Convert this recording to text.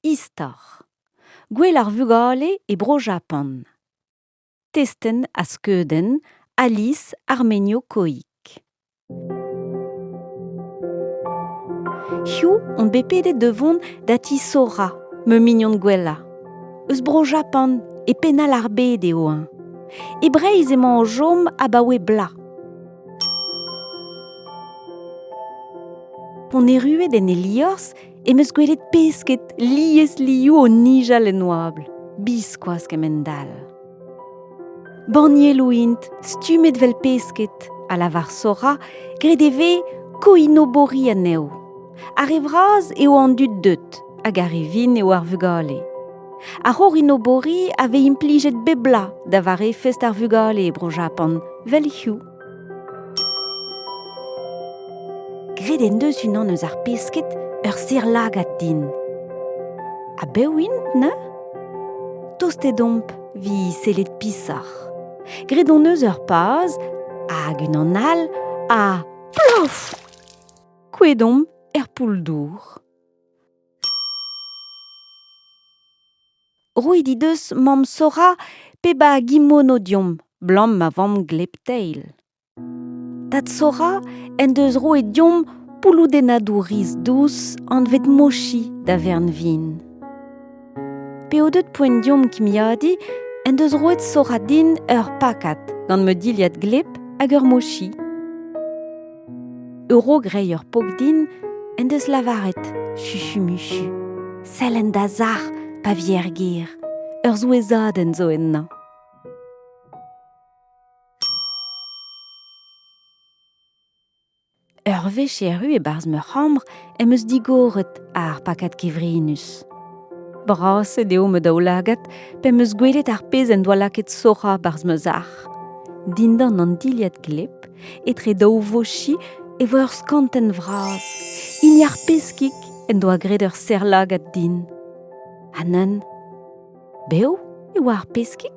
Istor. Gouel ar vugale e Bro-Japan. Testenn ha skeudenn Alice Armenio-Coic. Hiziv on bet pedet da vont da ti Sora, ma mignon gwellañ. Eus Bro-Japan, e penn all ar bed eo eñ. E Breizh emañ o chom abaoe bloaz. P'on erruet en e liorzh em eus gwelet pesked liesliv o nijal en oabl, biskoazh kemend-all. Bannieloù int, stummet 'vel pesked, a lavar Sora, graet e vez koinobori anezho. Ar re vras eo an dud deut hag ar re vin eo ar vugale. Ar c'horinobori a vez implijet bep bloaz da vare fest ar vugale e Bro-Japan, 'vel hiziv. Graet en deus unan eus ar pesked ur serr-lagad din. Ha bev int neuze? Tostet omp evit sellet pishoc'h. Graet hon eus ur paz hag unan all ha plof! Kouezhet omp er poull-dour. Roet he deus mamm Sora pep a gimono deomp 'blam ma vamm gleb-teil. Tad Sora en deus roet deomp pouloudennadoù riz dous anvet mochi da vern-vin. P'eo deuet poent deomp kimiadiñ en deus roet Sora din ur pakad gant ma dilhad gleb hag ur mochi. A-raok reiñ ur pok din en deus lavaret chuchumuchu sell en da sac'h pa vi er gêr, ur souezhadenn zo ennañ. Ur wech erru e-barzh ma c'hambr em eus digoret ar pakad kevrinus. Braset eo ma daoulagad p'em eus gwelet ar pezh en doa lakaet Sora 'barzh ma sac'h. Dindan an dilhad gleb, etre daou vochi e voe ur skantenn vras, hini ar peskig en doa graet ur serr-lagad din. Ha nann, bev e oa ar peskig?